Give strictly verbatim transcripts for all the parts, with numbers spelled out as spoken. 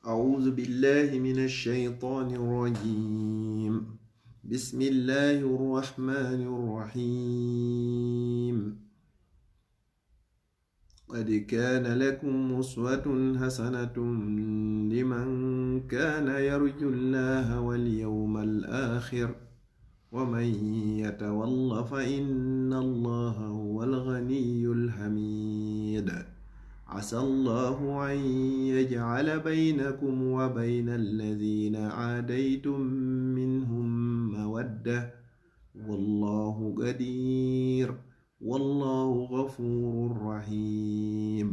أعوذ بالله من الشيطان الرجيم. بسم الله الرحمن الرحيم. قد كان لكم أسوة حسنة لمن كان يرجو الله واليوم الآخر ومن يتول فإن الله هو الغني الحميد. عسى الله أن يجعل بينكم وبين الذين عاديتم منهم مودة والله قدير والله غفور رحيم.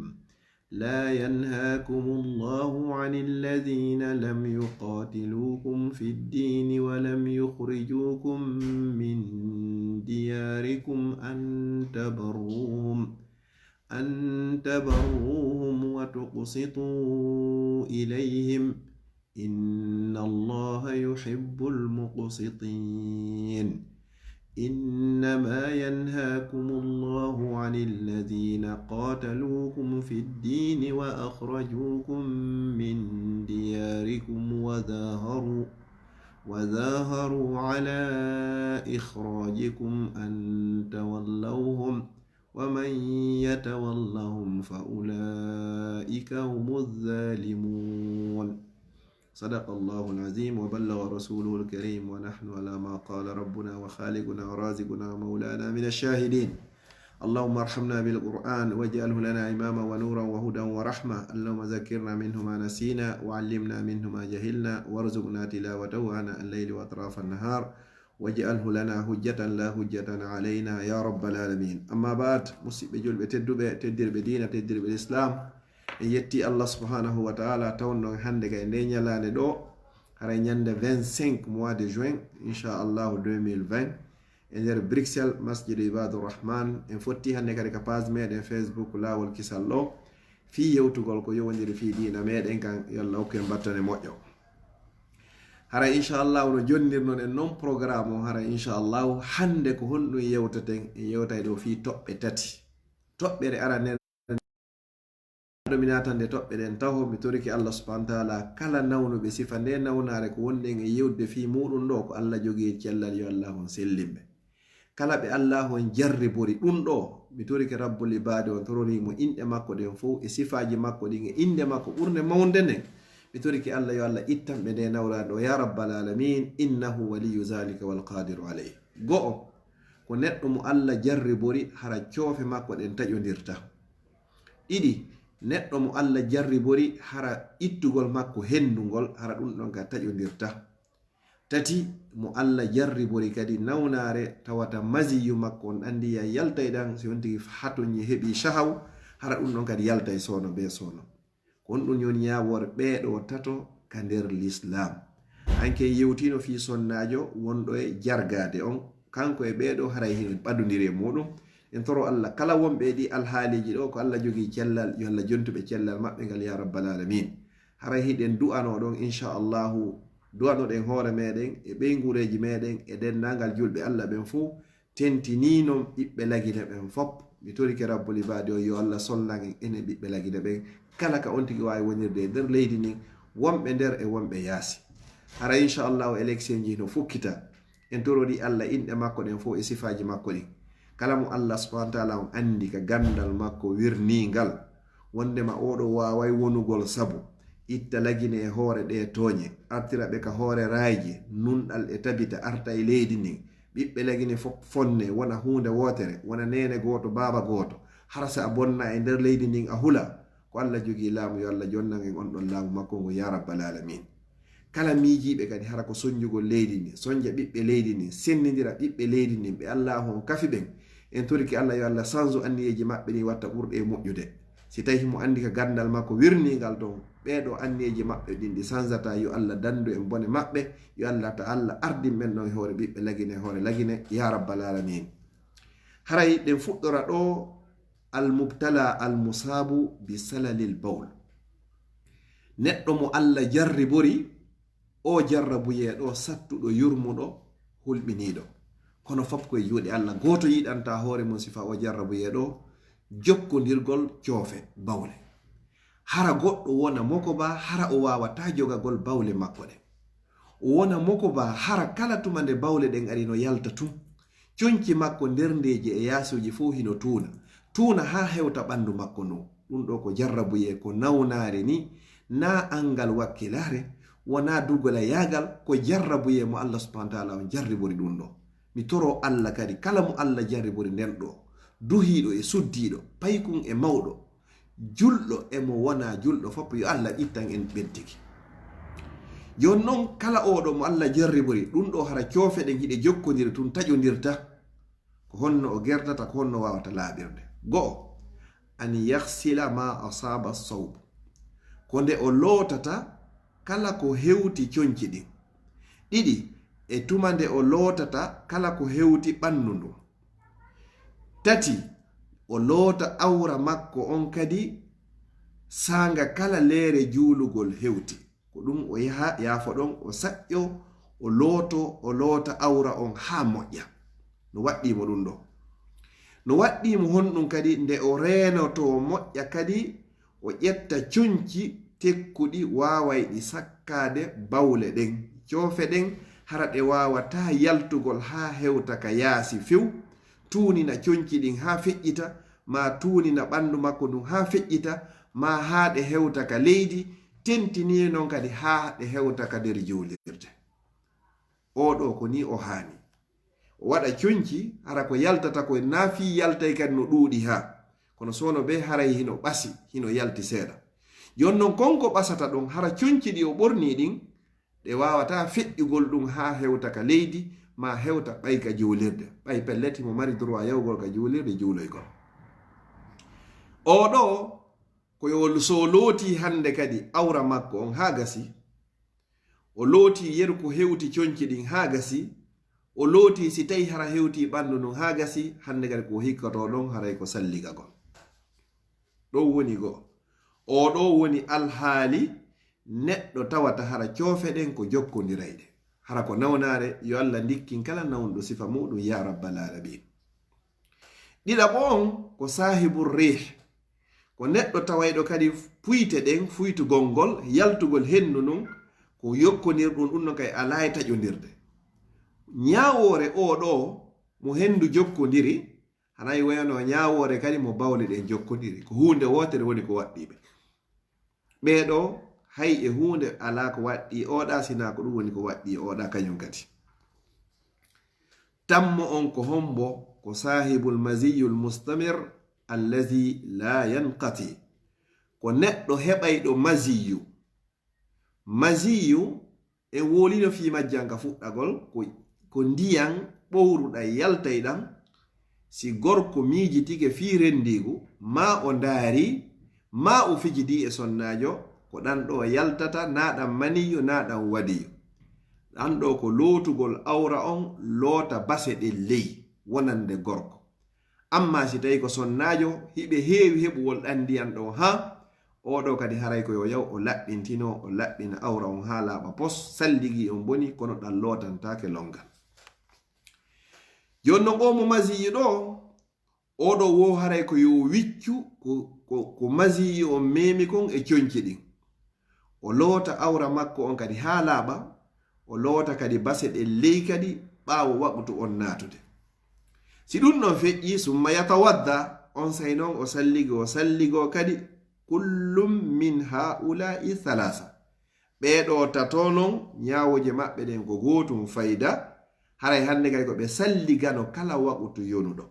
لا ينهاكم الله عن الذين لم يقاتلوكم في الدين ولم يخرجوكم من دياركم أن تبروهم أن تبروهم وتقسطوا إليهم إن الله يحب المقسطين. إنما ينهاكم الله عن الذين قاتلوكم في الدين وأخرجوكم من دياركم وظاهروا وظاهروا على إخراجكم أن تولوهم ومن يتولهم فأولئك هم الظالمون. صدق الله العظيم وبلغ رسوله الكريم ونحن على ما قال ربنا وخالقنا ورازقنا ومولانا من الشاهدين. اللهم ارحمنا بالقرآن واجعله لنا إماما ونورا وهدى ورحمة. اللهم ذكرنا منه ما نسينا وعلمنا منه ما جهلنا وارزقنا تلاوته آناء الليل وأطراف النهار واجعله لنا حجة لا حجة علينا يا رب العالمين. أما بعد، musidɓe julɓe tedduɓe, teddirɓe diina, teddirɓe l'islam, en yetti Allah subhanahu wa ta'ala tawno en hannde kay nde ñalaande ɗo, haray ñande vingt-cinq mois de juin, inchallahu deux mille vingt, e nder Bruxelles, Masjid Ibadur Rahman. En fotti hannde kadi ka page meɗen Facebook Laawol Kisal ɗo, fii yewtugol ko yowondiri fii diina meɗen kan, yo Allah hokku en battane moƴƴo. Haray inchallahu no jonnirnon en non programme on, haray inchallahu hannde ko honɗum yewtaten? En yewtay ɗo fii toɓɓe tati. Toɓɓere aranere, ɗo mi natande toɓɓe ɗen taho, mi torike Allah subhanahu wa ta'ala kala nawnuɓe sifa nde nawnaare ko wonɗen e yewtude fii muɗum ɗo, ko Allah jogii cellal, yo Allah on sellin ɓe. Kala ɓe Allah on jarribori ɗum ɗo, mi torike Rabbul Ibaadi on, torori mo inɗe makko ɗen fow e sifaaji makko ɗin e innde makko ɓurnde mawnde nden. Mi torike Allah yo Allah ittan ɓe nde nawnaare ɗo, ya Rabbal Alamin, innahu waliyyu zalika wal qadiru alayh. Go'o, ko neɗɗo mo Allah jarribori hara coofe makko ɗen taƴondirta. Ɗiɗi, neɗɗo mo Allah jarribori hara ittugol makko hendungol, hara ɗum ɗon ka taƴondirta. Tati, mo Allah jarribori kadi nawnaare tawata maziyu makko on anndi ya yaltay ɗan, si on tigi hatoñi heɓi shahaw, hara ɗum ɗon kadi yaltay soono be soono. Ko on ɗum woni ñaawoore ɓee ɗo tato ka nder l'islam. Hanke en yewtino fii sonnaajo wonɗo e jargaade on, kanko e ɓee ɗo haray hiɗen ɓadondiri e muɗum. En toro Allah kala wonɓe e ɗi alhaaliiji ɗo, ko Allah jogii cellal, yo Allah jontu ɓe cellal maɓɓe ngal, ya Rabbal Alamin. Haray hiɗen du'ano ɗon, inchallahu, du'anoɗen hoore meɗen e ɓeynguureeji meɗen e denndaangal julɓe Allah ɓen fow, tentini non ɓiɓɓe Lagine ɓen fop. Mi torike Rabbul Ibaadi on, yo Allah sollan en enen ɓiɓɓe Lagine ɓen, kala ka on tigi waawi wonirde e nder leydi ndin, wonɓe nder e wonɓe yaasi. Haray inchallahu élection ji no fukkita. En tororii Allah inɗe makko ɗen fow e sifaaji makko ɗin. Kala mo Allah subhanahu wa ta'ala on anndi ka ganndal makko wirniingal, wonndema oo ɗo waaway wonugol sabu itta Lagine e hoore ɗee tooñe, artira ɓe ka hoore raayje, nunɗal e tabita arta e leydi ndin, ɓiɓɓe Lagine fof fonne, wona huunde wootere, wona neene gooto, baaba gooto, hara si a bonna e nder leydi ndin a hula, ko Allah jogii laamu, yo Allah jonnan en on ɗon laamu makko ngun, ya Rabbal Alamin. Kala miijiiɓe kadi hara ko sonjugol leydi ndin, sonja ɓiɓɓe leydi ndin, senndindira ɓiɓɓe leydi ndin, ɓe Allaahu on kafi ɓen, en torike Allah yo Allah sanju anniyeeji maɓɓe ɗin watta ɓurɗe e moƴƴude. Si tawii himo anndi ka ganndal makko wirniingal ton, ɓee ɗo anniyeeji maɓɓe ɗin ɗi sanjataa, yo Allah danndu en bone maɓɓe, yo Allah ta Allah ardin men ɗon e hoore ɓiɓɓe Lagine, e hoore Lagine, ya Rabbal Alamin. Haray ɗen fuɗɗora ɗo, al mubtala al musaabu bi salalil bawl. Neɗɗo mo Allah jarribori, o jarrabuyee ɗo sattuɗo, yurmuɗo, hulɓiniiɗo. Kono fop ko e juuɗe Allah. Gooto yiɗanta hoore mum sifa o jarrabuyee ɗo jokkondirgol coofe, bawle. Hara goɗɗo wona mokoba, hara o waawataa jogagol bawle makko ɗen. O wona mokoba, hara kala tuma nde bawle ɗen ari no yalta tun. Conci makko nder ndeeji e yaasuuji fow hino tuuna. Tuuna haa hewta ɓanndu makko ndun. Ɗun ɗoo ko jarrabuyee, ko nawnaare nii, naa anngal wakkilaare, wonaa dugolayaagal, ko jarrabuyee mo Allah subhanahu wa ta'ala on jarribori ɗun ɗoo. Mi toroo Allah kadi, kala mo Allah jarribori nden ɗoo, duhiiɗo e suddiiɗo, paykun e mawɗo, julɗo e mo wonaa julɗo fof, yo Allah ittan en ɓen tigi. Jooni non, kala oo ɗoo mo Allah jarribori, ɗun ɗoo hara coofe ɗen hiɗe jokkondiri tun, taƴondirta. Ko honno o gerdata, ko honno waawata laaɓirde? Go'o, an yaghsila ma asaba sawb. Ko nde o lootata kala ko hewti conci ɗin. Ɗiɗi, e tuma nde o lootata kala ko hewti ɓanndu ndun. Tati, o loota awra makko on kadi saanga kala leere juulugol hewti. Ko ɗun o yaha, yaafo ɗon, o saƴƴo, o looto, o loota awra on haa moƴƴa. No waɗɗii mo ɗun ɗoo. No waɗɗii mo honɗun kadi, nde o reenotoo moƴƴa kadi, o ƴetta conci tekkuɗi waawayɗi sakkaade bawle ɗen, coofe ɗen, hara ɗe waawataa yaltugol haa hewta ka yaasi few, tuunina conci ɗin haa feƴƴita, maa tuunina ɓanndu makko ndun haa feƴƴita, maa haa ɗe hewta ka leydi, tentinii non kadi haa ɗe hewta ka nder juulirde. Oo ɗoo ko nii o haani. O waɗa conci, hara ko yaltata ko naa fii yaltay kadi no ɗuuɗi haa. Kono soono bee haray hino ɓasi, hino yalti seeɗa. Jooni non kon ko ɓasata ɗon, hara conci ɗi o ɓornii ɗin, ɗe waawataa feƴƴugol ɗun haa hewta ka leydi, maa hewta ɓay ka juulirde. Ɓay pellet himo mari droit yahugol ka juulirde juuloygol. Oo ɗoo, ko yo so o lootii hannde kadi awra makko on haa gasi, o lootii yeru ko hewti conci ɗin haa gasi, o lootii si tawii hara hewtii ɓanndu ndun haa gasi, hannde kadi ko hikkotoo ɗon haray ko salligagol. Ɗon woni go'o. Oo ɗoo woni alhaali neɗɗo tawata hara coofe ɗen ko jokkondirayɗe. Hara ko nawnaare, yo Allah ndikkin kala nawnɗo sifa muɗum, yaa rabbal aalamiin. Ɗiɗaɓo on ko saahibu riih. Ko neɗɗo tawayɗo kadi puyte ɗen, fuytugol ngol, yaltugol henndu ndun, ko jokkondirɗum, ɗum non kay alaa e taƴondirde. Ñaawoore oo ɗoo mo henndu jokkondiri, hanay wayno ñaawoore kadi mo bawle ɗen jokkondiri. Ko huunde wootere woni ko waɗɗii ɓe. Ɓee ɗoo, hay e huunde alaa ko waɗɗii oo ɗaa, sinaa ko ɗum woni ko waɗɗii oo ɗaa kañum kadi. Tammo on ko hombo? Ko saahibul maziyul mustamir allazi laa yanqati. Ko neɗɗo heɓayɗo maziyu. Maziyu, en wowlino fii majjan ka fuɗɗagol, ko, ko ndiyan ɓowruɗan yaltayɗan, si gorko miijitike fii renndiigu, maa o ndaari, maa o fijidii e sonnaajo, ko ɗan ɗoo yaltata, naa ɗan maniyu, naa ɗan wadiyu. Ɗan ɗoo ko lootugol awra on, loota base ɗen ley, wonande gorko. Ammaa si tawii ko sonnaajo, hiɓe heewi heɓugol ɗan ndiyan ɗon haa, oo ɗoo kadi haray ko yo yaw o laɓɓintinoo, o laɓɓina awra on haa laaɓa pos, salligii on boni, kono ɗan lootantaake lonngal. Jooni non oo mo maziyu ɗoo, oo ɗoo woo haray ko yo wiccu ko, ko, ko maziyu on meemi kon e conci ɗin. O loota awra makko on kadi haa laaɓa, o loota kadi base ɗen ley kadi ɓaawo waqtu on naatude. Si ɗum ɗon feƴƴii, summa yatawadda, onsay non o salligi, o salligoo kadi, kullum min haa'ulaa'i salaasa. Ɓee ɗoo tato non, ñaawooje maɓɓe ɗen ko gootum fayda, haray hannde kay ko ɓe salligano kala waqtu yonuɗo.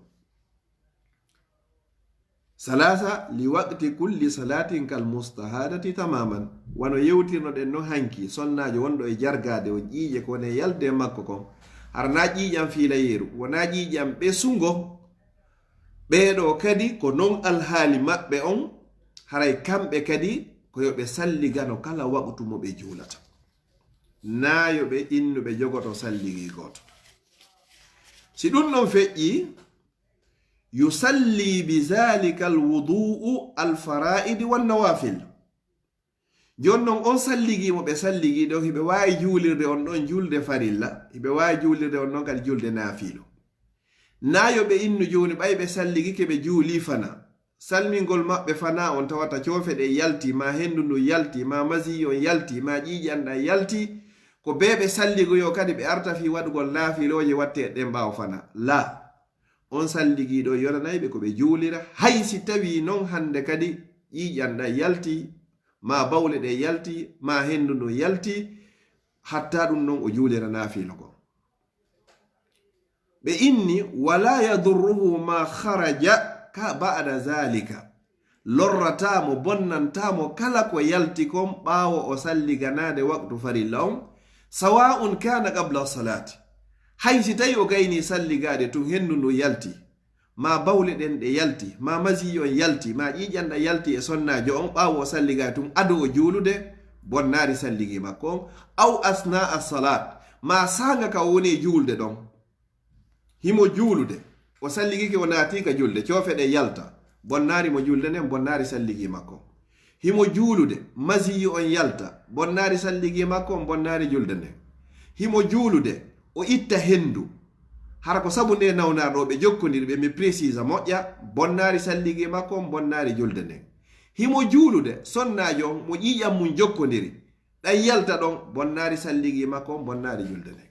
Salaasa li waqti kulli salaatin kal mustahadati tamaman. Wano yewtirnoɗen no hanki, sonnaajo wonɗo e jargaade on ƴiiƴe ko woni e yalde makko kon. Hara naa ƴiiƴan fiilayeeru, wonaa ƴiiƴan ɓesungo. Ɓee ɗoo kadi ko non alhaali maɓɓe on, haray kamɓe kadi ko yo ɓe salligano kala waqtu mo ɓe juulata. Naa yo ɓe innu ɓe jogoto salligii gooto. Si ɗum ɗon feƴƴii, yusalli bi zalika alwudu'u alfara'idi wan nawafil. Jooni non on salligii mo ɓe salligii ɗon, hiɓe waawi juulirde on ɗon julde farilla, hiɓe waawi juulirde on ɗon kadi julde naafiilo. Naa yo ɓe innu jooni ɓay ɓe salligike ɓe juulii fana. salmingol maɓɓe fanaa on tawata coofe ɗen yalti, maa henndu ndun yalti, maa masiyi on yalti, maa ƴiiƴan ɗan yalti, ko bee ɓe salligoyoo kadi ɓe arta fii waɗugol naafilooje watteeɗe ɗen ɓaawo fanaa. Laa, on salligiiɗo on yonanay ɓe ko ɓe juulira, hay si tawii non hannde kadi ƴiiƴan ɗan yalti, maa bawle ɗen yalti, maa henndu ndun yalti, hatta ɗun non o juulira naafila kon. Ɓe inni, "Wala yadurruhu ma kharaja ka ba'da zalika." Lorrataa mo, bonnantaa mo kala ko yalti kon ɓaawo o salliganaade waqtu farilla on, sawa'un kana qabla salati. Hay si tawi o gaynii salligaade tun henndu ndun yalti, maa bawle ɗen ɗe yalti, maa masiyi on yalti, maa ƴiiƴan ɗan yalti e sonnaajo on ɓaawo o salligaade tun ado o juulude, bonnaari salligii makko on, aw asna'a salat, maa saanga ka o woni e juulde ɗon. Himo juulude, o salligike o naatii ka julde, coofe ɗen yalta, bonnaari mo julde nden, bonnaari salligii makko. Himo juulude, masiyi on yalta, bonnaari salligii makko on, bonnaari julde nden. Himo juulude, o itta henndu. Hara ko sabu nde nawnaare ɗoo ɓe jokkondiri, ɓe mi précisa moƴƴa, bonnaari salligii makko on, bonnaari julde nden. Himo juulude, sonnaajo on mo ƴiiƴan mun jokkondiri, ɗan yalta ɗon, bonnaari salligii makko on, bonnaari julde nden.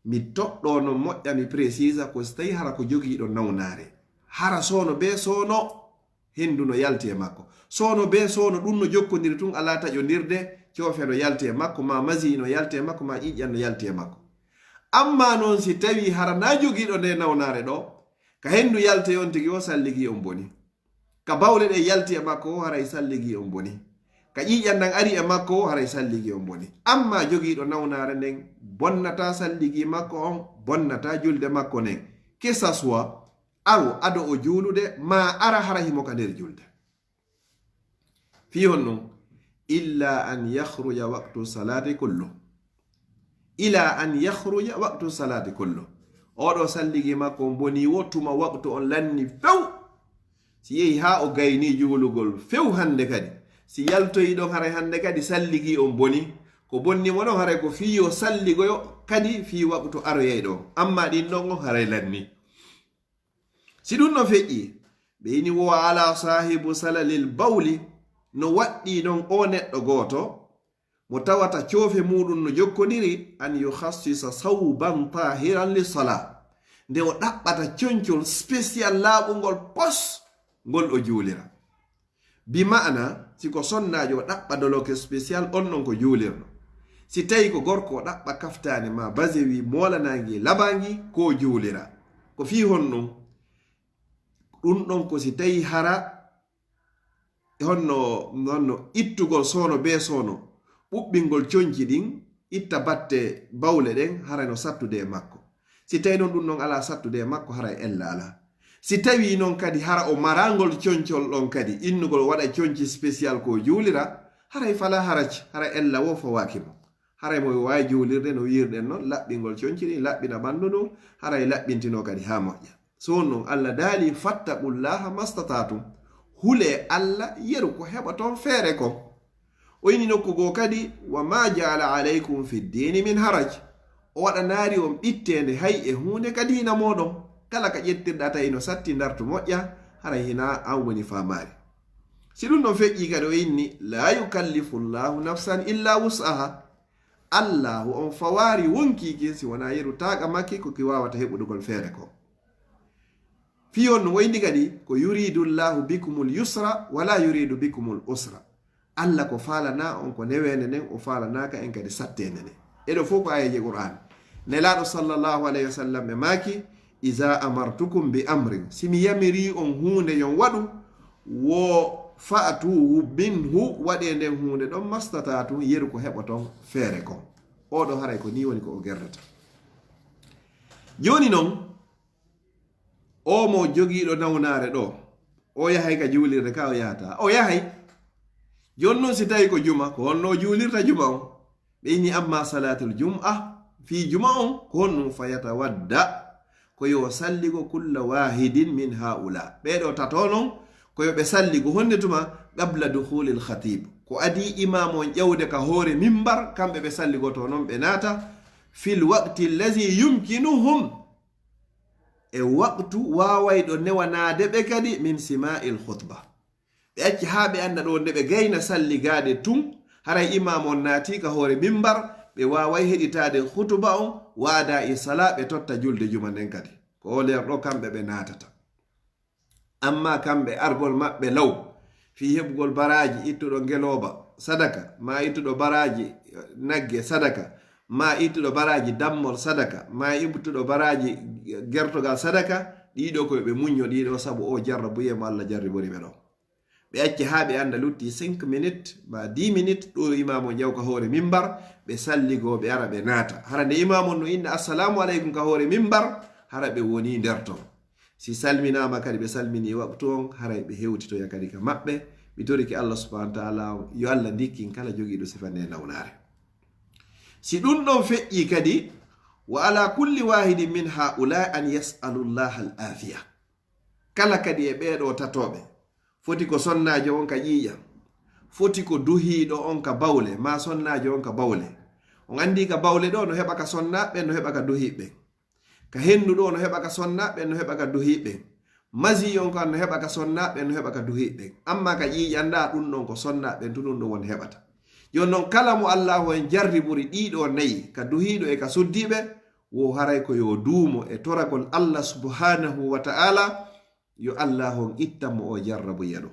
Mi toɗɗoo non moƴƴa, mi précisa ko si tawii hara ko jogiiɗo nawnaare. Hara soono bee soono henndu no yalti e makko. Soono bee soono ɗun no jokkondiri tun, alaa taƴondirde, coofe no yalti e makko, maa masiyi no yalti e makko, maa ƴiiƴan no yalti e makko. Ammaa non si tawii hara naa jogiiɗo nde nawnaare ɗoo, ka henndu yalti on tigi o salligii on boni. Ka bawle ɗen yalti e makko o haray salligii on boni. Ka ƴiiƴan ɗan ari e makko o haray salligii on boni. Ammaa jogiiɗo nawnaare nden bonnataa salligii makko on, bonnataa julde makko nden. Que ça soit, aw ado o juulude, maa ara hara himo ka nder julde. Fii honɗun? Illa an yakhruja waqtu salati kullu. Ila an yakhruja waqtu salati kullu. Oɗo salligii makko on bonii wo tuma waqtu on lanni few. Si yehi haa o gaynii juulugol few hannde kadi. Si yaltoyi ɗon haray hannde kadi salligii on boni. Ko bonni mo ɗon haray ko fii yo salligoyo kadi fii waqtu aroyay ɗon. Ammaa ɗin ɗon on haray lanni. Si ɗun no feƴƴi, ɓe ini wo ala sahibu salalil bawli, no waɗɗii non o neɗɗo gooto, mo tawata coofe muuɗun no jokkondiri, an yukhassisa sawban tahiran li sala. Nde o ɗaɓɓata concol spécial laaɓungol pos, ngol o juulira. Bi ma'ana, si ko sonnaajo o ɗaɓɓa doloke spécial on non ko juulirno. Si tawi ko gorko o ɗaɓɓa kaftaani maa basewi moolanaangi labaangi ko juulira. Ko fii honɗun? Ɗun ɗon ko si tawi hara e honno, honno ittugol soono bee soono, ɓuɓɓingol conci ɗin, itta batte bawle ɗen, hara no sattude e makko. Si tawi non ɗun non alaa sattude e makko, haray ella alaa. Si tawi non kadi hara o marangol concol ɗon kadi, innugol o waɗa conci spécial ko juulira, haray fala harac, hara ella wo fawaaki mo. Haray mo waawi juulirde no wi'irɗen non, laɓɓingol conci ɗin, laɓɓina ɓandu ndun, haray laɓɓintino kadi haa moƴƴa. So non Allah daali, "Fattaqullaha mastata'tum." Hulee Allah yeru ko heɓoton feere kon. O ini nokku goo kadi, "Wa ma ja'ala alaykum fi ddiini min haraj." O waɗanaali on ɓitteende hay e huunde ka diina mooɗon. Kala ka ƴettirɗaa tawi no satti ndartu moƴƴa, haray hinaa an woni faamaari. Si ɗun ɗon feƴƴii kadi o inni, "La yukallifu Llahu nafsan illa wus'aha." Allaahu on fawaari wonkii kin si wonaa yeru taaqa makki ko ki waawata heɓudugol feere kon. Fii on no woyndi kadi ko, "Yuridu Llahu bikumul yusra wala yuridu bikumul usra." Allah ko faalanaa on ko neweende nden, o faalanaaka en kadi satteende nden. E ɗo fow ko aayeeje Qur'aan. Nelaaɗo sallallahu alayhi wa sallam ɓe maaki, "Iza amartukum bi amrin." Si mi yamirii on huunde yon waɗu, wo fa'tu minhu, waɗee nden huunde ɗon, mastata'tum, yeru ko heɓoton feere kon. Oo ɗoo haray ko nii woni ko o gerdata. Jooni non, oo mo jogiiɗo nawnaare ɗoo, o yahay ka juulirde ka o yahataa? O yahay. Jooni non si tawi ko juma, ko honno o juulirta juma on? Ɓe inni, "Amma salatul jum'a," fii juma on, ko honɗun? "Fa yatawadda," ko yo salligo, "kulla wahidin min haula." Ɓee ɗoo tato non, ko yo ɓe salligo honde tuma? "Qabla dukhulil khatib," ko adii imaamu on ƴawde ka hoore mimbar, kamɓe ɓe salligotoo non ɓe naata, "fil waqti allazi yumkinuhum," e waqtu waawayɗo newanaade ɓe kadi min sima'il khutba. Ɓe acci haa ɓe annda ɗo nde ɓe gayna salligaade tun, haray imaam on naati ka hoore mimbar, ɓe waaway heɗitaade khutuba on, wa ada'i sala, ɓe totta julde juma nden kadi. Ko o leer ɗo kamɓe ɓe naatata. Amma kamɓe argol maɓɓe law, fii heɓugol baraaji ittuɗo ngelooba sadaka, maa ittuɗo baraaji nagge sadaka, maa ittuɗo baraaji dammol sadaka, maa ittuɗo baraaji gertogal sadaka, ɗiɗo ko ɓe muñño ɗiɗo sabu o jarrabuyee mo Allah jarribori ɓe ɗo. Ɓe acci haa ɓe annda lutti cinq minutes, maa dix minutes, ɗo imaamu jawka hoore mimbar, ɓe salligoo, ɓe ara ɓe naata. Hara nde imaamu no inna assalamu aleykum ka hoore mimbar, hara ɓe woni nder ton. Si salminaama kadi, ɓe salmini waqtu on, haray ɓe hewtitoya kadi ka maɓɓe. Mi torike Allah subhanahu wa ta'ala, yo Allah ndikkin kala jogiiɗo sifa nde nawnaare. Si ɗum ɗon feƴƴi kadi, wa ala kulli wahidin min haula an yas'alu Allah al afiya. Kala kadi e ɓeeɗo tatooɓe, foti ko sonnaajo on ka ƴiiƴam, foti ko duhiiɗo on ka bawle, maa sonnaajo on ka bawle. On anndi ka bawle ɗo no heɓa ka sonnaaɓe, no heɓa ka duhiiɓe. Ka hendu ɗo no heɓa ka sonnaaɓe, no heɓa ka duhiiɓe. Masi on kan no heɓa ka sonnaaɓe, no heɓa ka duhiiɓe. Amma ka ƴiiƴam ɗa ɗum ɗon ko sonnaaɓe tu ɗum ɗon won heɓata. Yo non kala mo Allahu en jarriburi ɗiɗo nayi, ka duhiiɗo e ka suddiiɓe, wo haray ko yo duumo e toragol Allah subhanahu wa ta'ala, yo Allahu on ittan mo o jarrabuya ɗo.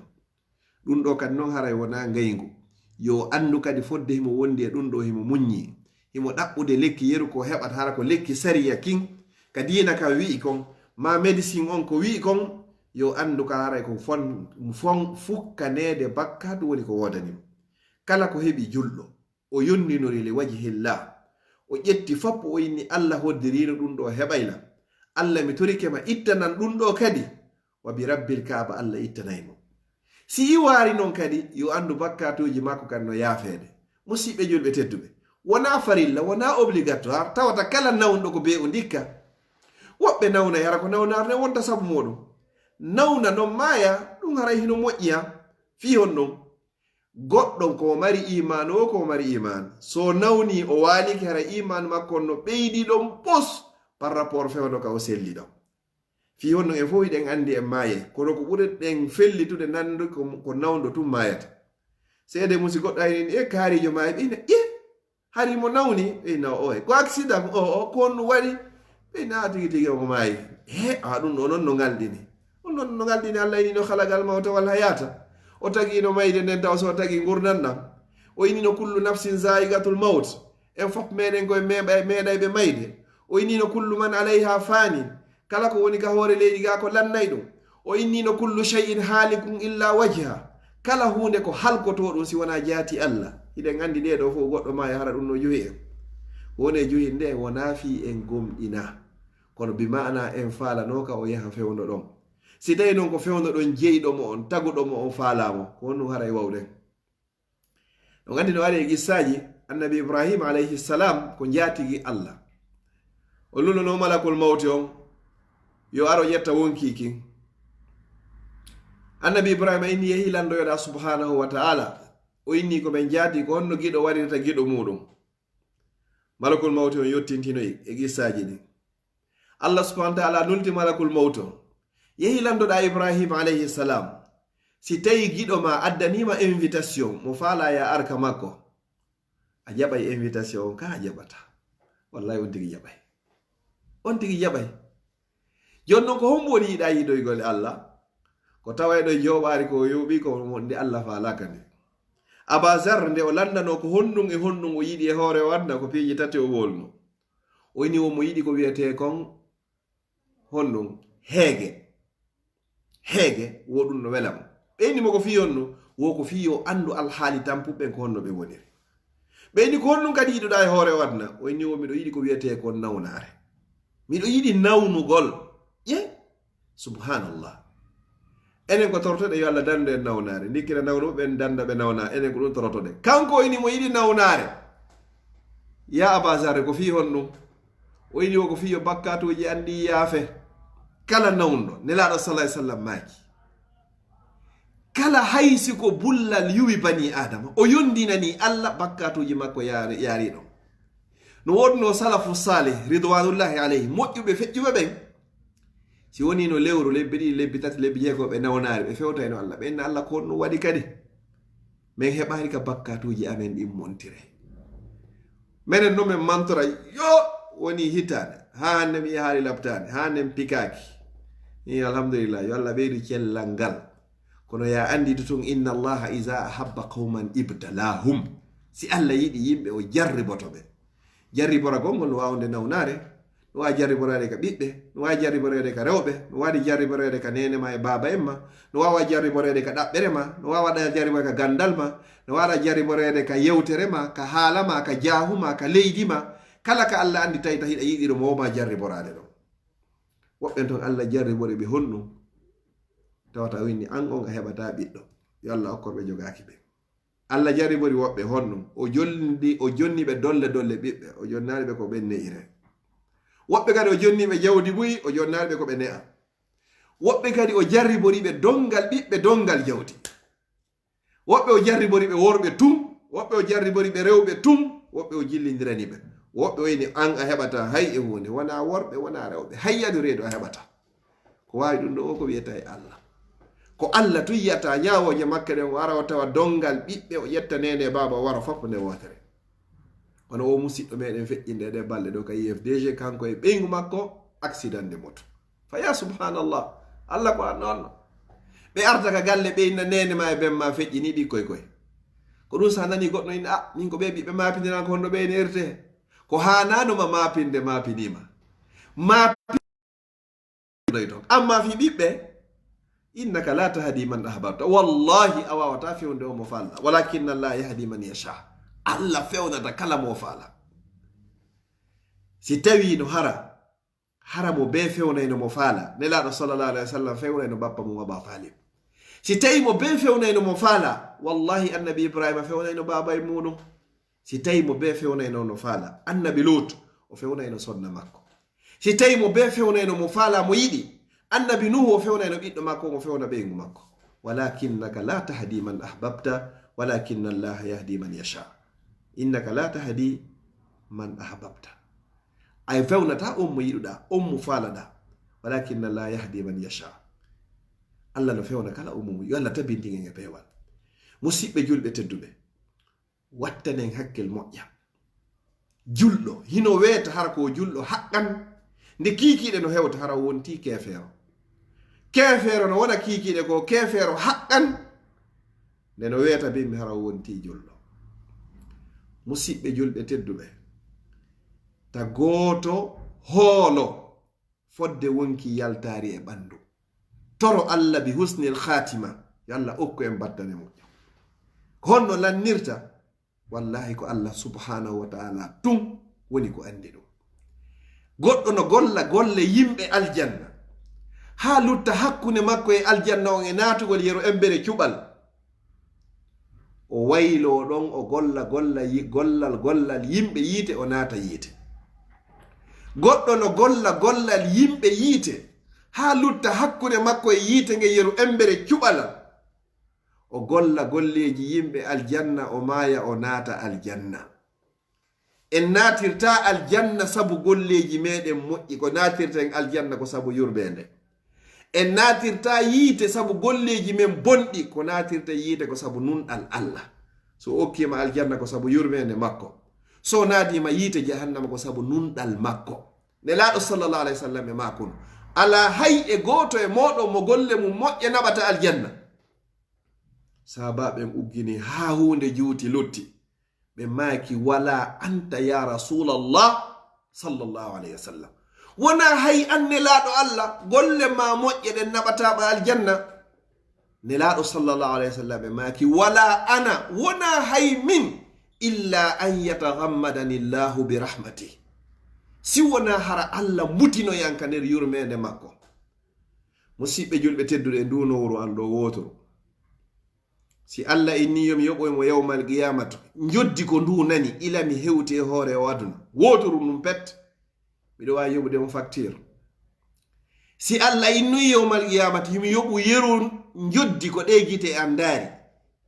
Ɗum ɗo kadi non haray wonaa ngayngu. Yo anndu kadi fodde himo wondi e ɗum ɗo himo muññi. Himo ɗaɓɓude lekki yeru ko heɓata hara ko lekki sariya kin. Ka diina ka wi'i kon, maa médecin on ko wi'i kon, yo anndu ka haray ko fon, fon fukkaneede bakkaatu woni ko woodani mo. Kala ko heɓi julɗo, o yondinori li wajhillah. O ƴetti foppo o inni Allah hoddirino ɗum ɗo heɓayla. Allah mi torike ma ittanan ɗum ɗo kadi. Wa bi rabbil kaaba Allah ittanay mo. Si iwaari non kadi, yo anndu bakkaatuuji makko kan no yaafeede. Musiɓɓe julɓe tedduɓe, wonaa farilla, wonaa obligatoire, tawata kala nawnɗo ko bee o ndikka. Woɓɓe nawna yara ko nawnaare nden wonta sabu muɗum. Nawna non maaya, ɗum haray hino moƴƴiya. Fii honɗum? Goɗɗo ko mari iman o, ko mari iman. So nawni o waaliki hara iman makko no ɓeydi ɗon pos par rapport fewndo ka o selli ɗon. Fii honno en fof hiɗen anndi en maayay. Kono ko ɓuri ɗen fellitude nanndu ko, ko nawndo tun maayata. Seede mum si goɗɗo ayni e kaarijo maayi ɓe ina, e hari mo nawni, ɓe ina o oye. Ko accident, o, o, ko honɗum waɗi? Ɓe ina a tigi tigi omo maayi. He, a ɗum ɗo non no ngalɗini. Ɗum ɗon no ngalɗini Allah ini no khalaqal mawta wal hayata. O tagi no mayde nden taw so o tagi ngurdan ɗam. O ini no kullu nafsin zaiqatul mawt. En fof meɗen koye meeɓay-, meeɗayɓe mayde. O ini no kullu man alayha fani. Kala ko woni ka hoore leydi ga ko lannay ɗum. O inni no kullu shay'in halikun illa wajha. Kala huunde ko halkoto ɗum si wona jaati Allah. Hiɗen anndi ɗee ɗo fof goɗɗo maayo hara ɗum no juhi en. Woni e juhi nde wona fii en gomɗina. Kono bi maana en faalanoka o yaha fewndo ɗon. Si tawi non ko fewndo ɗon jeyɗo mo on, taguɗo mo on faalamo, ko honɗum haray wawɗen? On anndi no ari e qissaaji, annabi Ibrahim alayhi salam ko njaatigi Allah. O lulluno malakul mawti on, yo aro ƴetta wonki kin. Annabi Ibrahim inni yehi landoyoɗa subhanahu wa ta'ala. O inni ko men njaati ko honno giɗo waɗirta giɗo muɗum. Malakul mawti on yottintinoyi e qissaaji ɗin. Allah subhanahu wa ta'ala nulti malakul mawti on. Yehi landoɗa Ibrahim alayhi salam. Si tawi giɗo ma addanima invitation, mo faala ya arka makko. A jaɓay invitation on ka a jaɓata. Wallahi on tigi jaɓay. On tigi jaɓay. Jon non ko hombo woni yiɗa yiɗoygol Allah? Ko tawayɗo e jooɓaari ko yooɓi ko mo nde Allah faalaka nde. Aba Zar nde o landano ko honɗum e honɗum o yiɗi e hoore o adna ko piiji tati o wolno. O ini wo mo yiɗi ko wiyetee kon honɗum? Heege. Heege, wo ɗum no wela mo. Ɓeyni mo ko fii honno? Wo ko fii yo anndu alhaali tampuɓe ɓen ko honno ɓe woniri. Ɓeyni ko honɗum kadi yiɗuɗaa e hoore o adna? O inni wo miɗo yiɗi ko wiyetee kon nawnaare. Miɗo yiɗi nawnugol. Ƴe? Subhanallah. Enen ko torotoɗen yo Allah dandu en nawnaare. Ndikkina nawnuɓe ɓen danda ɓe nawna. Enen ko ɗum torotoɗen. Kanko o inni mo yiɗi nawnaare. Ya Aba Zarre, ko fii honɗum? O ini wo ko fii yo bakkaatuuji an ɗi yaafe. Kala nawndo, Nelaaɗo sallallahu alaihi wasallam maaki. Kala haysi ko bullal yuwi bani Adama, o yondinani Allah bakkaatuuji makko yaari, yaari ɗon. No woodno salafu salih, ridwanullahi alayhi, moƴƴuɓe feƴƴuɓe ɓen. Si wonii no lewru, lebbi ɗiɗi, lebbi tati, lebbi jeego, ɓe nawnaali, ɓe fewtayno Allah. Ɓe inna Allah ko honɗum waɗi kadi? Min heɓaali ka bakkatuuji amen ɗin montire. Menen no min mantora, yo woni hitaande, haa hannde mi yahaali laptaani, haa hannde mi pikaaki. Ni alhamdulillah, yo Allah ɓeydu cellal ngal. Kono ya annditu tun, inna Allaha iza ahabba qawman ibtalahum. Si Allah yiɗi yimɓe, o jarriboto ɓe. Jarriboragol ngol no waawde nawnaare, no waawi jarriboreede ka ɓiɓɓe, no waawi jarriboreede ka rewɓe, no waawi jarriboreede ka neene ma e baaba en ma, no waawa jarriboreede ka ɗaɓɓere ma, no waawa jarriboreede ka ganndal ma, no waawa jarriboreede ka yewtere ma, ka haala ma, ka jaahu ma, ka leydi ma. Kala ka Allah anndi tawi tawi hiɗa yiɗiro mo, wo ma jarriboraade ɗon. Woɓɓe ton Allah jarribori ɓe honɗum? Tawata o inni, an on a heɓataa ɓiɗɗo. Yo Allah okkor ɓe jogaaki ɓe. Allah jarribori woɓɓe honɗum? O jonni, o jonni ɓe dolle dolle ɓiɓɓe. O jonnaali ɓe ko ɓe ne'ire. Woɓɓe kadi o jonni ɓe jawdi buy, o jonnaali ɓe ko ɓe ne'a. Woɓɓe kadi o jarribori ɓe donngal ɓiɓɓe, donngal jawdi. Woɓɓe o jarribori ɓe worɓe tun, woɓɓe o jarribori ɓe rewɓe tun, woɓɓe o jillindirani ɓe. Woɓɓe o inni, an a heɓataa hay e huunde, wonaa worɓe, wonaa rewɓe, hay yadu reedu a heɓataa. Ko waawi ɗum ɗo o ko wiyata e Allah. Ko Allah tun yiyata ñaawooje makko ɗen, o ara o tawa donngal ɓiɓɓe, o ƴetta neene e baaba, o wara fof nde wootere. Kono o musiɗɗo meɗen feƴƴinde e ɗe balɗe ɗo ka I F D G, kanko e ɓeyngu makko, accident de moto. Fa ya subhanallah, Allah ko an noon. Ɓe arta ka galle, ɓe inna neene ma e ben ma feƴƴini ɓikkoy koy. Ko ɗum sa nani goɗɗo inna, "Ah, min ko ɓe ɓiɓɓe maapindiran ko honno ɓe ene erte." Ko haanano ma maapinde, maapinima. Maapi-, ɗoy ton. Amma fi ɓiɓɓe, "Innaka la tahdi man ahbabta." Wallahi, a wawata fewde o mo falla. "Walakinna Allah yahdi man yasha." Allah fewnata kala mo fala. Si tawi no hara, hara mo be fewnayno mo fala. Nelaaɗo sallallahu alaihi wasallam fewnayno bappa mum Aba Talib. Si tawi mo be fewnayno mo fala, wallahi annabi Ibrahima fewnayno baabay muɗum. Si tawi mo be fewnayno no fala, annabi Lut o fewnayno sonna makko. Si tawi mo be fewnayno mo fala mo yiɗi, annabi Nuhu o fewnayno ɓiɗɗo makko, mo fewna ɓeyngu makko. "Walakinnaka la tahdi man ahbabta, walakinna Allah yahdi man yasha." "Innaka la tahdi man ahbabta." A fewnata on mo yiɗuɗa, on mo falaɗa. "Walakinna Allah yahdi man yasha." Allah no fewna kala on mo, yo Allah tabintin en e peewal. Musiɓɓe julɓe tedduɓe, wattanen hakkil moƴƴa. Julɗo, hino weeta hara ko julɗo haqqan, nde kiikiiɗe no hewta hara o wonti keefeero. Keefeero no wona kiikiiɗe ko keefeero haqqan, nde no weeta bimbi hara o wonti julɗo. Musiɓɓe julɓe tedduɓe, ta gooto hoolo fodde wonki yaltaari e ɓandu. Toro Allah bi husnil khatima, yo Allah okku en battane moƴƴo. Ko honno lannirta? Wallahi ko Allah subhanahu wa ta'ala tun woni ko anndi ɗum. Goɗɗo no golla golle yimɓe aljanna, haa lutta hakkunde makko e aljanna on e naatugol yeru embere cuɓal. O wayloo ɗon, o golla golla yi-, gollal, gollal yimɓe yiite, o naata yiite. Goɗɗo no golla gollal yimɓe yiite, haa lutta hakkunde makko e yiite nge yeru embere cuɓalal. O golla golleeji yimɓe aljanna, o maaya, o naata aljanna. En naatirta aljanna sabu golleeji meɗen moƴƴi, ko naatirten aljanna ko sabu yurmeende. En naatirta yiite sabu golleeji men bonɗi, ko naatirten yiite ko sabu nunɗal Allah. So o okkiima aljanna ko sabu yurmeende makko. So o naadiima yiite jahannama ko sabu nunɗal makko. Nelaaɗo sallallahu alaihi wasallam e maakuno. Alaa hay e gooto e mooɗon mo golle mum moƴƴe naɓata aljanna. Sahabaaɓe ɓen uggini haa huunde juuti lutti. Ɓe maaki, "Wala anta ya Rasulallah, sallallahu alaihi wasallam." Wonaa hay an Nelaaɗo Allah, golle ma moƴƴe ɗen naɓataa ma aljanna. Nelaaɗo sallallahu alaihi wasallam ɓe maaki, "Wala ana, wonaa hay min, illa an yataghammadani Allahu bi rahmati." Si wonaa hara Allah mutinoyan ka nder yurmeende makko. Musiɓɓe julɓe tedduɓe, e ndu nowru an ɗo wooturu. Si Allah inni yo mi yoɓoy mo yawmal qiyamatu, njoddi ko ndu nani, ila mi hewti e hoore o aduna. Wooturu ndun pet. Miɗo waawi yoɓude on facture. Si Allah inni yawmal qiyamatu, yo mi yoɓu yeru njoddi ko ɗe gite an ndaari,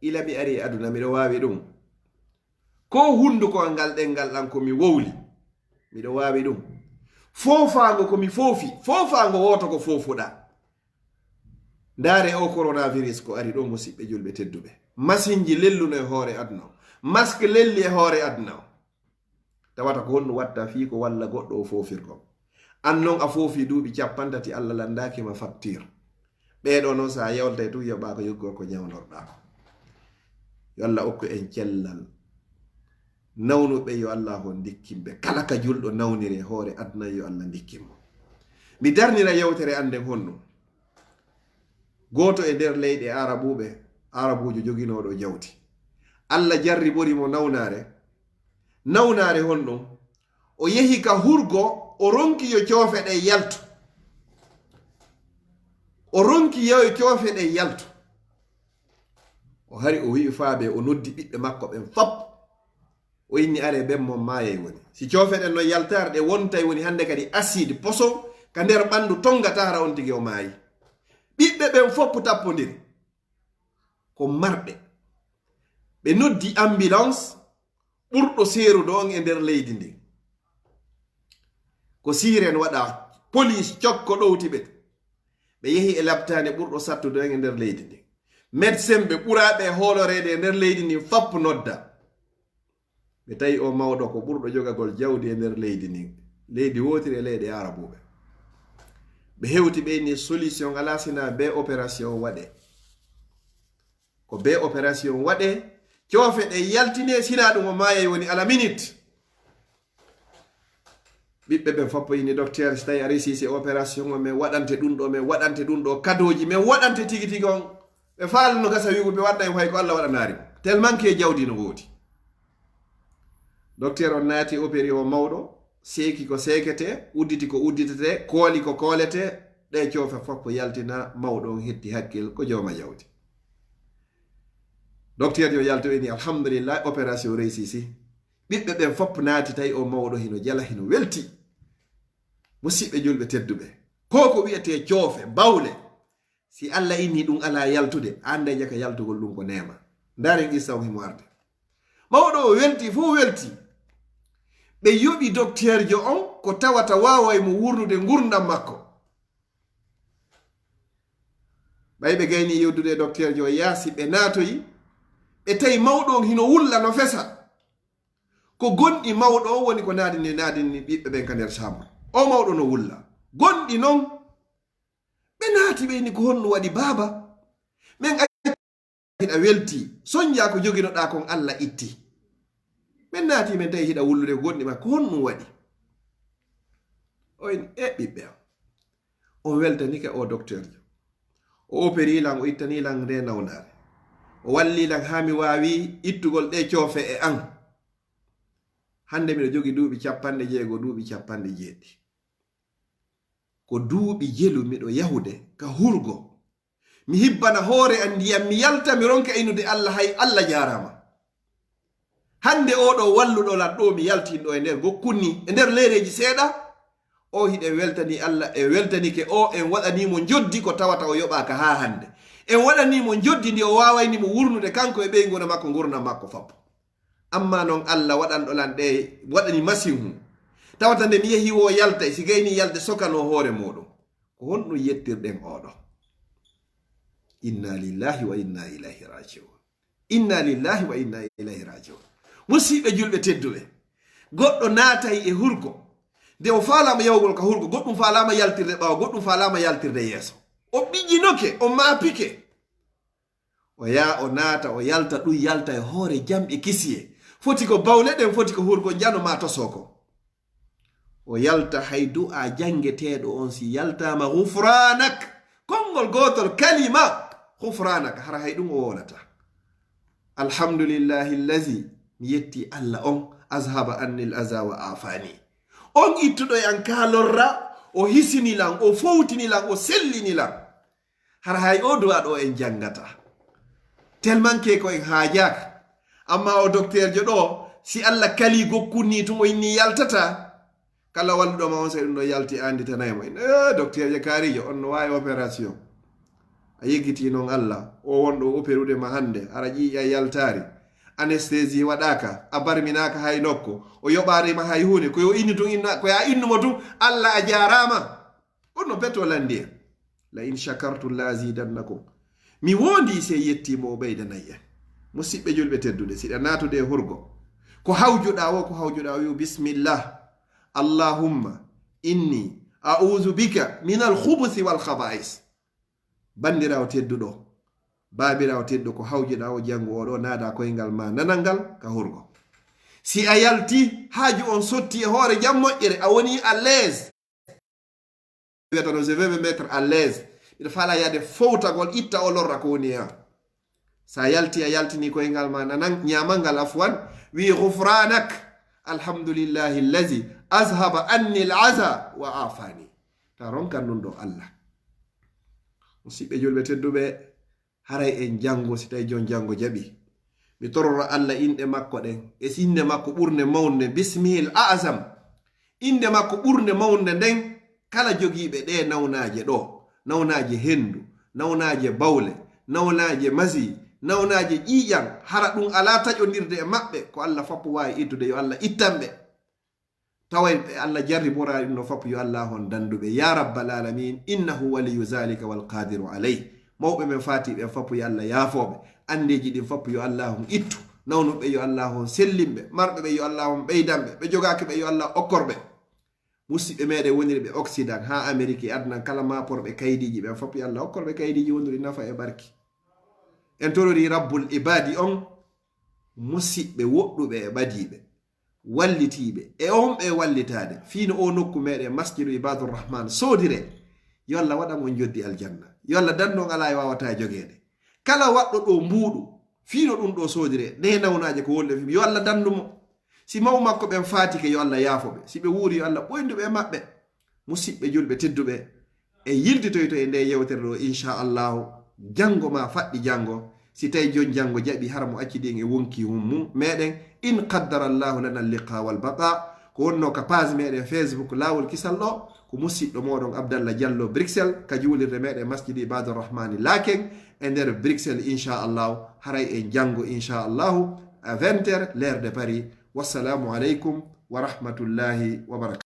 ila mi ari e aduna, miɗo waawi ɗum. Ko hunduko an ngal ɗenngal an ko mi wowli, miɗo waawi ɗum. Foofaango ko mi foofi, foofaango wooto ko foofuɗaa. Ndaare o coronavirus ko ari ɗo, musiɓɓe julɓe tedduɓe. Masinji lelluno e hoore aduna o. Masque lelli e hoore aduna o. Tawata ko honno watta fii ko walla goɗɗo o foofirɗo. An non a foofi duuɓi cappanɗe tati, Allah lanndaaki ma facture. Ɓeeɗo non, so a yewtay tun, yoɓa ko yoggor ko ñawnorɗaa ko. Yo Allah okku en cellal. Nawnuɓe, yo Allah on ndikkin ɓe. Kala ka julɗo nawniri e hoore aduna, yo Allah ndikkin mo. Mi darnira yewtere an nden honno. Gooto e nder leyɗe Arabuɓe, Arabuujo joginooɗo jawdi. Allah jarribori mo nawnaare. Nawnaare honɗum? O yehi ka hurgo, o ronki yo coofe ɗen yaltu. O ronki yo coofe ɗen yaltu. O hari, o wi'i faabe, o noddi ɓiɓɓe makko ɓen fop. O inni, "Aree, ɓen mon maayay woni. Si coofe ɗen non yaltaare, ɗe wontay woni hannde kadi acide, poison, ka nder ɓanndu tongata, hara on tigi o maayi." Ɓiɓɓe ɓen fop tappondiri. Ko marɓe. Ɓe noddi ambulance ɓurɗo seerude on e nder leydi ndin. Ko sirène waɗa, police cokko ɗowti ɓe. Ɓe yehi e laptaane ɓurɗo sattude on e nder leydi ndin. Médecin ɓe ɓuraaɓe e hooloreede e nder leydi ndin fop nodda. Ɓe tawi o mawɗo ko ɓurɗo jogagol jawdi e nder leydi ndin. Leydi wootiri e leyɗe Arabuɓe. Ɓe hewti, ɓe inni solution alaa sinaa bee opération waɗe. Ko bee opération waɗe, coofe ɗe yaltine, sinaa ɗum o maayay woni à la minute. Ɓiɓɓe ɓen foppo inni, "Docteur, si tawi a réussi e opération o, men waɗante ɗum ɗo, men waɗante ɗum ɗo, kadooji, men waɗante tigi tigi on." Ɓe faalno gasa wi'ugo ɓe waɗna en hay ko Allah waɗanaari mo. Tellement que jawdi no woodi. Docteur on naati, opéri o mawɗo, seeki ko seekete, udditi ko udditete, kooli ko koolete, ɗe coofe foppo yaltina, mawɗo on hetti hakkil ko jooma jawdi. Docteur yo yaltu, eni, "Alhamdulillah, opération réussi si." Ɓiɓɓe ɓen fop naati, tawi o mawɗo hino jala, hino welti. Musiɓɓe julɓe tedduɓe, ko ko wi'etee coofe, bawle, si Allah inni ɗum alaa yaltude, an nde jaka yaltugol ɗum ko neema. Ndaaren qissa on himo arde. Mawɗo o welti, fof welti. Ɓe yoɓi dokteerjo on ko tawata waaway mo wurnude ngurndan makko. Ɓay ɓe gayni yewdude e dokteerjo o yaasi, ɓe naatoyi, ɓe tawi mawɗo on hino wulla, no fesa. Ko gonɗi mawɗo on woni ko naadini, naadini ɓiɓɓe ɓen ka nder chambre. O mawɗo no wulla. Gonɗi non, ɓe naati, ɓe inni, "Ko honno waɗi baaba? Men acci hiɗa welti, sonja ko joginoɗaa kon Allah itti. Men naati, men tawi hiɗa wullude ko gonɗi ma, ko honɗum waɗi?" O inni, "E ɓiɓɓe am, on weltanike o dokteerjo. O opéri lan, o ittani lan nde nawnaare. O walli lan haa mi waawi ittugol ɗe coofe e an. Hannde miɗo jogi duuɓi capanɗe jeego, duuɓi capanɗe jeeɗiɗi. Ko duuɓi jelu miɗo yahude ka hurgo. Mi hibbana hoore an ndiyam, mi yalta, mi ronka inude Allah, hay Allah jaaraama. Hannde oo ɗoo walluɗo lan ɗoo, mi yaltin ɗoo e nder gokkun nii, e nder leereeji seeɗa, o hiɗen weltani Allah, en weltanike o, en waɗanii mo njoddi ko tawata o yoɓaaka haa hannde. En waɗanii mo njoddi ndi o waawayni mo wurnude kanko e ɓeynguure makko, ngurndan makko fop. Amma non Allah waɗanɗo lan ɗe waɗani masiihu. Tawata nde mi yehi woo yaltay, si gayni yalde sokanoo hoore muuɗum. Ko honɗum yettirɗen oo ɗoo? Inna lillahi wa inna ilayhi raji'un. Inna lillahi wa inna ilayhi raji'un." Musiɓɓe julɓe tedduɓe, goɗɗo naatay e hurgo. Nde o faalaama yahugol ka hurgo, goɗɗum faalaama yaltirde ɓaawo, goɗɗum faalaama yaltirde yeeso. O ɓiƴinoke, o maapike. O yaa, o naata, o yalta, ɗum yalta e hoore jam e kisiyee. Foti ko bawle ɗen, foti ko hurgo njano maa tosoo ko. O yalta, hay du'a janngeteeɗo on si yaltaama, "Ghufranak." Konngol gootol, kalima, "Ghufranak." Hara hay ɗum o wowlataa. "Alhamdulillahi allazi," mi yetti Allah on, "azhaba anni al-aza wa afani." On ittuɗo e an kaa lorra, o hisini lan, o fowtini lan, o sellini lan. Hara hay oo du'a ɗoo en janngataa. Tellement que ko en haajaaka. Amma o dokteerjo ɗoo, si Allah kalii gokkun nii tun, o inni yaltataa. Kala walluɗo ma on, sey ɗum ɗoo yalti, annditanay mo. Inna, "Eh, dokteerjo kaariijo, on no waawi opération. A yeggitii non Allah. O wonɗo o opérude ma hannde, hara ƴiiƴan yaltaali. Anesthésie waɗaaka, a barminaaka hay nokku, o yoɓaarima hay huunde, ko yo innu tun inna, ko ya innumo tun, Alla a jaaraama. Ɗun no beto lanndi en. "La in shakartum la azidannakum." Mi woondii si yettii mo o ɓeydanay en. Musiɓɓe julɓe tedduɓe, si ɗa naatude e hurgo, ko hawjuɗaa wo, ko hawjuɗaa o, wi'u bismillah. "Allahumma inni a'udhu bika min al khubuthi wal khaba'is." Banndiraawo tedduɗo, baabiraawo tedduɗo, ko hawjuɗaa o janngo o ɗo, naada koyngal ma nanal ngal ka hurgo. Si a yalti, haaju on sotti e hoore jam moƴƴere, a woni à l'aise. Wiyata no, "Je vais me mettre à l'aise." Miɗo faalaa yaade fowtagol, itta o lorra ko woni e an. Sa yalti, a yaltini koyngal ma nanan, ñaamal ngal, afwan, wi, "Ghufranak, alhamdulillahi allazi azhaba anni al aza wa afani." Ta ronkan ɗun ɗo Allah. Musiɓɓe julɓe tedduɓe, haray en janngo, si tawi jon janngo jaɓi. Mi torora Allah inɗe makko ɗen, e innde makko ɓurnde mawnde, bismihil a'zam. Innde makko ɓurnde mawnde nden, kala jogiiɓe ɗe nawnaaje ɗo, nawnaaje henndu, nawnaaje bawle, nawnaaje masi, nawnaaje ƴiiƴan, hara ɗun alaa taƴondirde e maɓɓe, ko Allah fappu waawi ittude, yo Allah ittan ɓe. Taway ɓe Allah jarriboraali ɗun no fappu, yo Allah on dandu ɓe. Ya rabbal alamin, innahu waliyu zalika wal qadiru alayh. Mawɓe men faati ɓen fappu, yo Allah yaafo ɓe. Andeeji ɗin fappu, yo Allah on ittu. Nawnuɓe, yo Allah on sellin ɓe. Marɓe ɓe, yo Allah on ɓeydan ɓe. Ɓe jogaaki ɓe, yo Allah okkor ɓe. Musiɓɓe meɗen woniri ɓe Occident, haa Amérique e aduna kala, maaporɓe kaydiiji ɓen fappu, yo Allah okkor ɓe kaydiiji wonduɗi nafa e barki. En torori Rabbul Ibadi on, musiɓɓe woɗɗuɓe e ɓadiiɓe, wallitiiɓe, e on ɓe wallitaade, fii no o nokku meɗen Masjidu Ibadur Rahman soodire, yo Allah waɗan on joddi aljanna. Yo Allah dandu on alaa e waawataa jogeede. Kala waɗɗo ɗo mbuuɗu, fii no ɗun ɗo soodire, ɗe nawnaaje ko wonde fii, yo Allah dandu mo. Si maw makko ɓen faatike, yo Allah yaafo ɓe. Si ɓe wuuri, yo Allah ɓoyndu ɓe e maɓɓe. Musiɓɓe julɓe tedduɓe, e yiltitoyto e nde yewtere ɗo, inchallahu, janngo ma faɗɗi janngo. Si tawi jon janngo jaɓi, hara mo accidi en e wonki mum meɗen, in qaddara Allahu lana liqa wal baqa. Ko wonno ka page meɗen Facebook Laawol Kisal ɗo, ko musiɗɗo moɗon Abdallah Diallo Bruxelles, ka juulirde meɗen Masjidi Ibadur Rahmani Laken e nder Bruxelles, inchallahu. Haray en janngo, inchallahu, à vingt heures, l'heure de Paris. Wassalamu aleykum wa rahmatullahi wa barakatuh.